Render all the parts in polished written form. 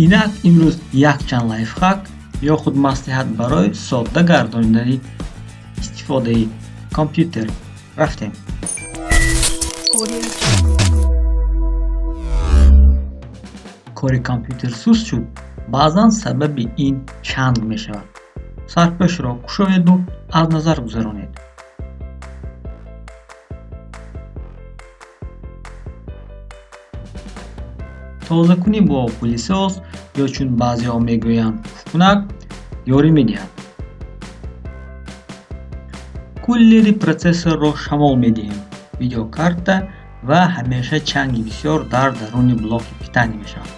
Инак имрӯз якчанд лайфхак ё худ маслиҳат барои содда гардонидани истифодаи компютер. Рафтем. Кори компютер суст шуд, баъзан сабаби ин чанг мешавад. Сарпӯшро кушоеду аз назар гузаронед. Тозакунӣ бо пылесос ё чун баъзеҳо мегӯянд пуфкунак ёрӣ медиҳад. Кулери протсессорро шамол медиҳем, видеокарта ва ҳамеша чанги бисёр дар даруни блоки питания мешавад.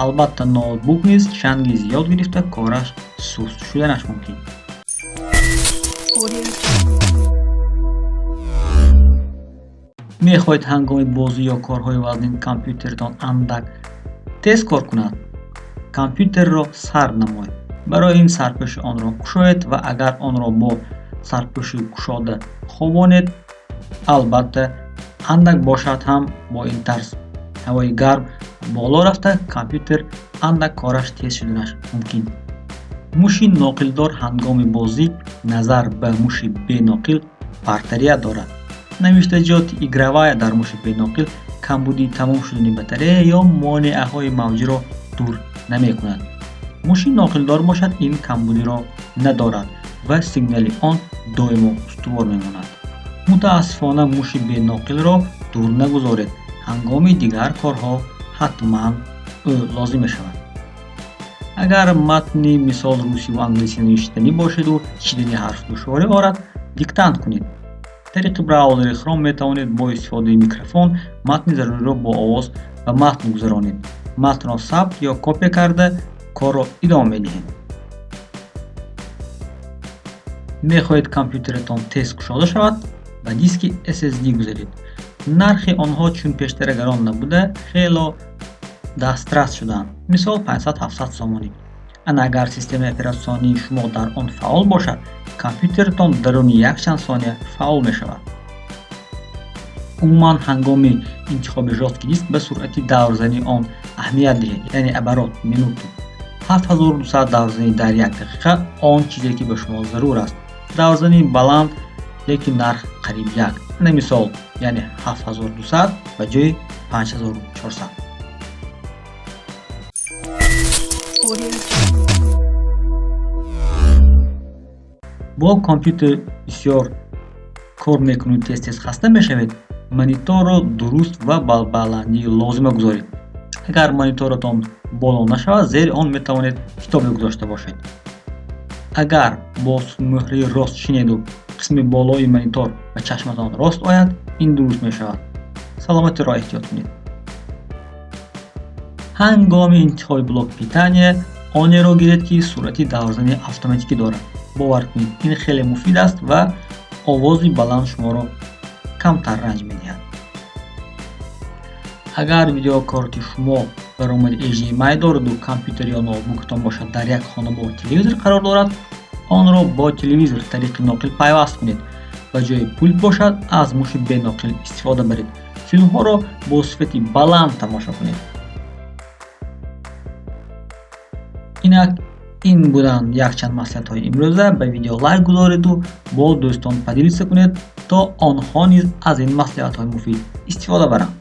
Албатта, ноутбук низ чанги зиёд гирифта кораш суст шуданаш мумкин. Мехоҳед ҳангоми бозӣ ё корҳои вазнин компютератон андак тез кор кунад? Компютерро сард намоед. Барои ин сарпӯши онро кушоед ва агар онро бо сарпӯши кушода хобонед, албатта андак бошад ҳам бо ин тарз ҳавои гарм боло рафта компютер андак кораш тез шуданаш мумкин. Муши ноқилдор ҳангоми бозӣ назар ба муши беноқил бартарият дорад. Навиштаҷоти игровая дар муши беноқил камбудии тамом шудани батарея ё монеаҳои мавҷиро дур намекунад. Муши ноқилдор бошад, ин камбудиро надорад ва сигнали он доимо устувор мемонад. Мутаассифона, муши беноқилро дур нагузоред, ҳангоми дигар корҳо ҳатман ӯ лозим мешавад. Агар матни мисол русиву англисӣ навиштанӣ бошеду чидани ҳарф душворӣ орад, диктант кунед. Тариқи браузери Chrome метавонед бо истифодаи микрофон матни заруриро бо овоз ба матн гузаронед. Матнро сабт ё копия карда корро идома медиҳем. Мехоҳед компютератон тез кушода шавад? Ба диски SSD гузаред. Нархи онҳо чун пештара гарон набуда, хело дастрас шудаанд. Мисол 500-700 сомонӣ. Ана агар системаи оператсионии шумо дар он фаъол бошад, компютератон даруни якчанд сония фаъол мешавад. Умуман, ҳангоми интихоби жёсткий диск ба суръати даврзании он аҳамият диҳед, яъне оборот минуту. 7200 даврзанӣ дар як дақиқа он чизе ки ба шумо зарур аст. Даврзании баланд, лекин нарх қариб як. Ана мисол, яъне 7200 ба ҷои 5400. Бо компютер бисёр кор мекунед, тез-тез хаста мешавед, мониторро дуруст ва ба баландии лозима гузоред. Агар мониторатон боло нашавад, зери он метавонед китобе гузошта бошед. Агар бо мӯҳраи рост шинеду қисми болои монитор ба чашматон рост ояд, ин дуруст мешавад. Саломатиро эҳтиёт кунед. Ҳангоми интихоби блок питания онеро гиред, ки суръати даврзании автоматикӣ дорад. Бовар кунед, ин хеле муфид аст ва овози баланд шуморо камтар ранҷ медиҳад. Агар видеокарти шумо баромади HDMI дораду компютер ё ноутбукатон бошад дар як хона бо телевизор қарор дорад, онро бо телевизор тариқи ноқил пайваст кунед. Ба ҷои пулт бошад, аз муши беноқил истифода баред. Филмҳоро бо сифати баланд тамошо кунед. Инак ин буданд якчанд маслиҳатҳои имрӯза. Ба видео лайк гузореду бо дӯстон поделиться кунед, то онҳо низ аз ин маслиҳатҳои муфид истифода баранд.